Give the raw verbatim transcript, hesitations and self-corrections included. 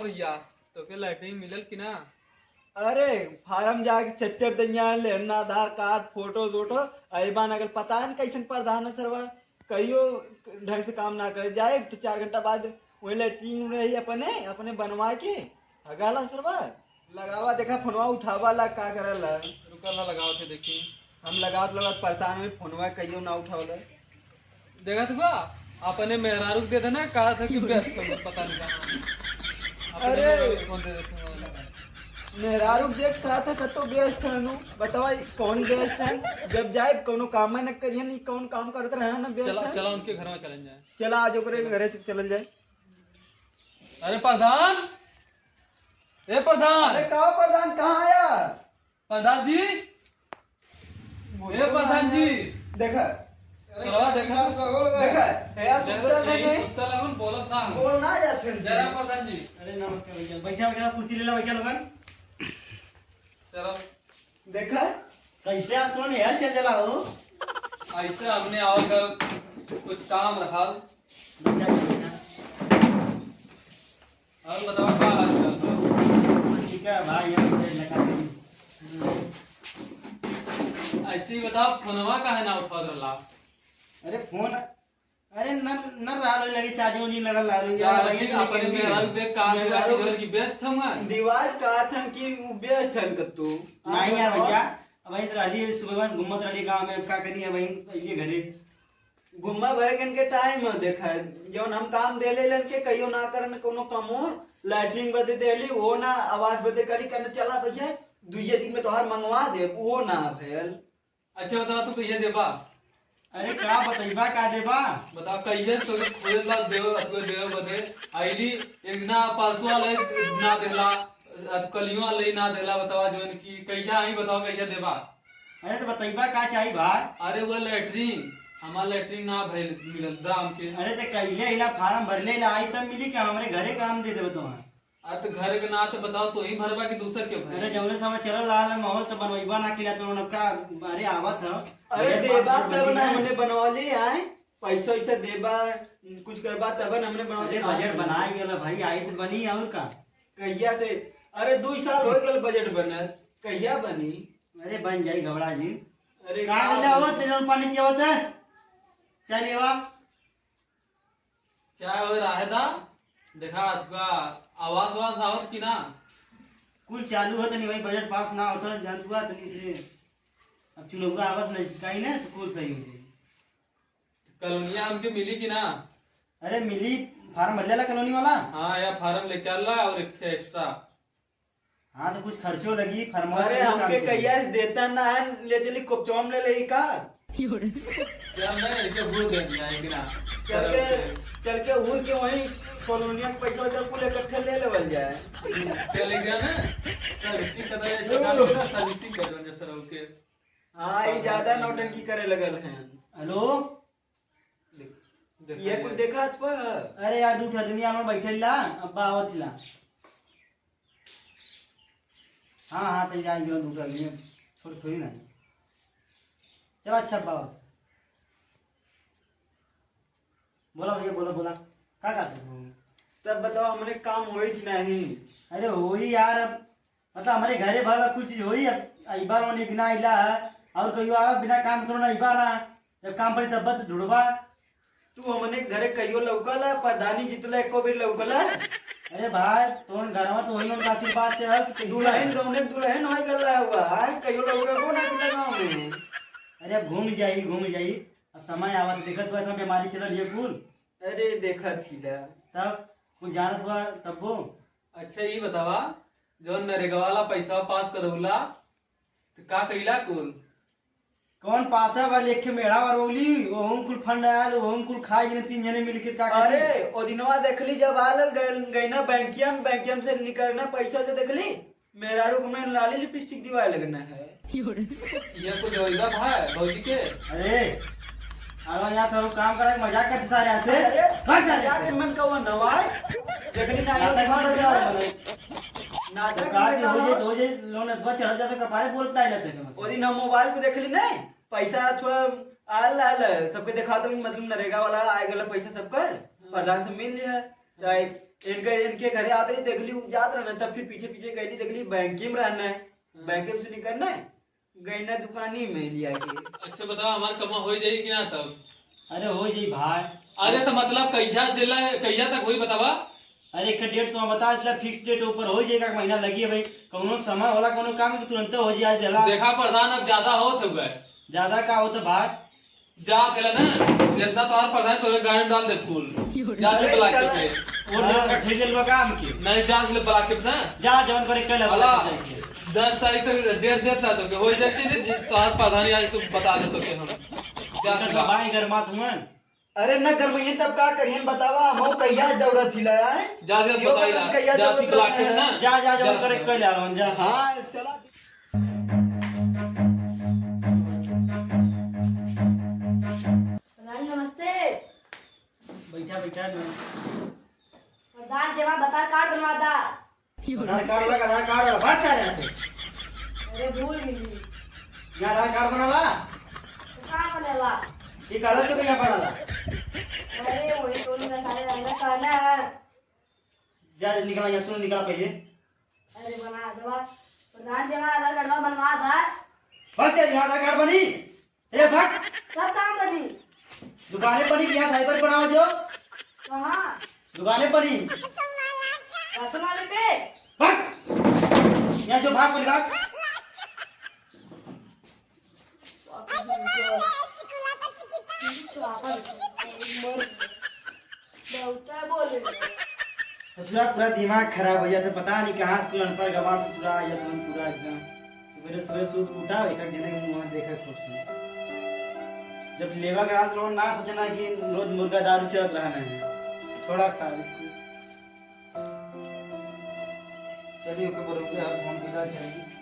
भैया, तोके लैट्रिन मिलल कि ना? अरे, फारम जाके चच्चर दइया, लेना आधार कार्ड, फोटो वोटो, अइबान अगर पता न कइसन प्रधान है सरवा, कहियो ढंग से काम ना करे, जाए तो चार घंटा बाद वही लैट्रिन रही अपने, अपने बनवा के, हगाला सरवा। लगावा देखा फोनवा उठावा ला का करला। रुका ला लगावत है देखी। हम लगावत लगावत परेशान हुई, फोनवा कहियो ना उठावला। देखत बा, अपने मेहरारू के देते ना, कहा था कि व्यस्त है, पता नहीं कहाँ। अपने अरे। मेहरारू के फोन दे देते हैं। मेहरारू के देख कहा था कतो व्यस्त है नु, बतावा ई कौन व्यस्त है? जब जाए कौनो काम न करिए नहीं, कौन काम करत रहे ना व्यस्त चला, है? चला उनके घर में चलन जाए। चला आज ओकरे घरे से चलन जाए। अरे प्रधान, ए प्रधान। अरे का प्रधान, कहाँ आया? प्रधान जी, ए प्रधान जी। देखा। अरे चलवा का देखा। चिल्लात बा, बोल गए। देखा, हे यार, देखा, सुतल है यही नहीं? सुतल है, हम बोलत ना हम। बोल ना यार, फिर। जरा प्रधान जी। अरे नमस्कार भैया, बैठा, बैठा, कुर्सी ले ला, बैठा लोगन। चलो। देखा। कैसे आप तुरंत यार चल चला हो? ऐसे हमने और कर कुछ काम रखा। बैठा, बैठा। और बताओ, का हाल चाल बा? ठीक है भाई, हम तो लगा दी। ऐसे ही बताओ, फोनवा काहे ना उठावत रहला? अरे फोन, अरे न, न रहा लो, लगे चार्जिंग उर्जिंग लगल रहा लो, या चार्जिंग लगे तो अपने निकल गई। मेहरारू देख, कहाँ से मेहरारू बाकी जोर की व्यस्त हम हैं। दीवार का थन की व्यस्त हन कत्तू। नहीं यार भैया, अब वही तो रहली है, सुबह में घूमत रहली गाँव में, अब का करी, अब वही अइली घरे। घूमा भरे के इनके टाइम है, देखा, जौन हम काम दे ले लेन के कहियो ना करन कोनो कमो, लैट्रिन बदे देली, वो ना आवास बदे करी, कहने चला भैया, दुइये दिन में तोहार मंगवा दे, वो ना भयल। अच्छा बता, तू कहिया देबा? अरे का बतइबा, का देबा? बता, कहिया तो खोजत ला देव, अथवा देव बदे, आइली, एक दिना परसों वाले ना देला, अत कलियों वाले ना देला, बतावा जौन की कहिया आई, बतावा कहिया देबा? अरे तो बतइबा का चाही भाई? अरे वो लैट्रिन, हमार लैट्रिन ना भइल, मिलल दा हमके। अरे तो कहिले इला फार्म भरले ला आई तब मिली कि हमरे घरे काम दे देबे तुम्हार? अरे तो घर के ना तो बताओ, तो ही भरबा कि दूसर के भरे? अरे जौने समय चलल रहा ना माहौल तो बनवाइबा ना किला तो उन्होंने का, अरे आवत है। अरे बजट देबा पास तब ना बनी हमने बनवा ले आए, पैसा वैसा देबा, कुछ करबा तब ना हमने बनवा अरे ले आए। बजट बनाई गला भाई, आई तो बनी और का? कहिया से? अरे दुई साल हो गल बजट बनल, कहिया बनी? अरे बन जाई घबरा जी। अरे का का बोला हो, बनी? तेरे पानी पिया होता है? चाय लेवा। चाय हो रहा है दा? देखा तुका आवास वास आवत कि ना? कुल चालू है तनी भाई, बजट पास ना होता, जानत हुआ तनी से। अब चुनौगा आवत नहीं, कहीं ना तो कुल सही हो जाए। कॉलोनिया हमके मिली कि ना? अरे मिली, फार्म भर लेला कॉलोनी वाला? हाँ, या फार्म लेके आला और एक ठे एक्स्ट्रा। हाँ, तो कुछ खर्चो लगी, फार्म अरे, वाला हमके काम कहिया से देता ना है, ले चली कोपचौम ले ले का? चल ना, इनके भूल गए दिया एक ना। चल के, चल के उड़ के वहीं कॉलोनिया के पैसा वैसा कुल इकट्ठे ले लेवल जाए। चल एक ना, सर्विसिंग कर दे, सर्विसिंग कर दे सर के। हाँ, ये ज्यादा नौटंकी करे लगल हैं। हेलो? देख, देखा ये कुछ देखा हाथ पर? अरे यार, दू ठे आदमी आलो बैठे ला, अब्बा आवत ला। हाँ, हाँ, तैयार आएंगे दू ठे आदमी, छोड़ थोड़ी ना। चला, अच्छा, अब्बा आवत। बोला भैया, बोला, बोला, का कहते हो? तब बताओ, हमरे काम होई कि नहीं? अरे होई यार, अब मतलब हमरे घरे भर कुल चीज होई, अब अइबा लोन एक ना अइला है, और कहियो आवा बिना काम करो ना अइबा ना, जब काम पड़ी तब बस ढूंढबा। तू हमने घरे कहियो लौकला, प्रधानी जितला एको बेर लौकला? अरे भाई, तोन घरवा तो होई उनका आशीर्वाद से है कि कैसे दुल्हन है? गौने दुल्हन होई गला हुआ, आय कहियो लौकबो ना किला गाँव में। अरे अब घूम जाई, घूम जाई, अब समय आवा तो देखत हुआ सब बीमारी चलल ये कुल। अरे देखत ही ला। तब कुछ जानत हुआ तब्बो? अच्छा, ई बतावा, जौन नरेगा वाला पैसा पास करौला, त का कइला कुल? कौन पासा वाले एक ठे मेढ़ा वरौली, ओहू कुल फंड आयल, ओहू कुल खाई गए तीन जने मिलके, का करी? अरे, ओ दिनवा देखली जब आयल गैल-, गैना बैंकिया में, बैंकिया में से निकलना पैसा से देखली, मेहरारू को मैं लाली लिपस्टिक दिवाए लगना है। ये कुछ होइबा भाई, भौजी के? अरे, अरे यहाँ सब काम करा के मजाक करते सारे यहाँ से। अरे, भाग सारे यहाँ यहाँ से। के मन का वो नवाज, देखली ना नाटक मत बजाओ। नाटक का मत जे हो जे, बजाओ। हो जे, लोन अथवा चढ़ जाता, कपारे बोलत नहीं रहते के मतलब। ओ दिन हम मोबाइल पे देखली नहीं, पैसा अथवा आल, आल, सबके देखा दो, मतलब नरेगा वाला आए गला पैसा सबकर, प्रधान से मिल लिया। तो आई, इनके, इनके घरे आत रही, देखली उ जात रहना, तब फिर पीछे पीछे गईली, देखली बैंक में रहना है, बैंक में से निकलना है, गईना दुकानी में लिया के। अच्छा बतावा, हमार कमा हो जाई कि ना तब? अरे हो जाई भाई। अरे तो मतलब कहिया देला, कहिया तक होई बतावा? अरे एक डेट तो हम बता दिला, फिक्स डेट ऊपर हो जाई, एक महीना लगी है भाई। कौनो समय होला कौनो काम के तुरंत हो जाई, आज देला। देखा प्रधान, अब ज्यादा होत हुआ है। ज्यादा का होत भाई? जा देला ना, जितना तोहार प्रधान तोरे गाड़ी में डाल दे फूल। जा से ब्लॉक के। और लोग का खरीद लेबा काम के। नहीं, जा से ब्लॉक के ना। जा, जौन करे कल है, अला, ब्लॉक के। दस तारीख तक डेट देता तो के हो जाती नहीं, तोहार प्रधान आज तू बता दे तो के हम। जा उनका तो भाई घर मात हुआ। अरे ना गरमैया तब का करिहन बतावा, हम कहिया दौड़त हिला है? जा, जा, यो बताई बता ना। कहिया जा, दौड़त तू ब्लॉक के है? ना। जा, जा, जा, जा। करे कल आ, जा। हाँ, चला। प्रधान नमस्ते। बैठा, बैठा ना। प्रधान जी, हमार आधार कार्ड बनवा दा। आधार कार्ड वाला, आधार कार्ड वाला, भाग सारे यहाँ से। अरे भूल गई। यहाँ आधार कार्ड बनाला? तो कहाँ बनाला? ये काला तो यहाँ बनाला? अरे वही तो उनका सारे रहना कहना है। जा निकला यहाँ, तू निकला पहले। अरे बना दवा। प्रधान जी, हमारा आधार कार्डवा बनवा दा। बस यार, यहाँ आधार कार्ड बनी। ए, भाग। सब काम बनी। दुकाने बनी, यहाँ साइबर बनावा जो। कहाँ? दुकाने बनी। राशन वाले पे? भाग। यहाँ जो भाग, बनी भाग। बहुत बोले। ससुरा पूरा दिमाग खराब हो जाता, पता नहीं कहाँ से कुल अनपढ़ गवार ससुरा आ जाता है पूरा एकदम। सवेरे सवेरे सूत के उठा, एक एक जने के मुंह देखा खोजता। जब लेवा के हाथ लोगन ना सोचना कि रोज मुर्गा दारू चलत रहना है। थोड़ा सा। चलिए, ओके, बोलो, ओके, हम फोन पे डाल चलिए।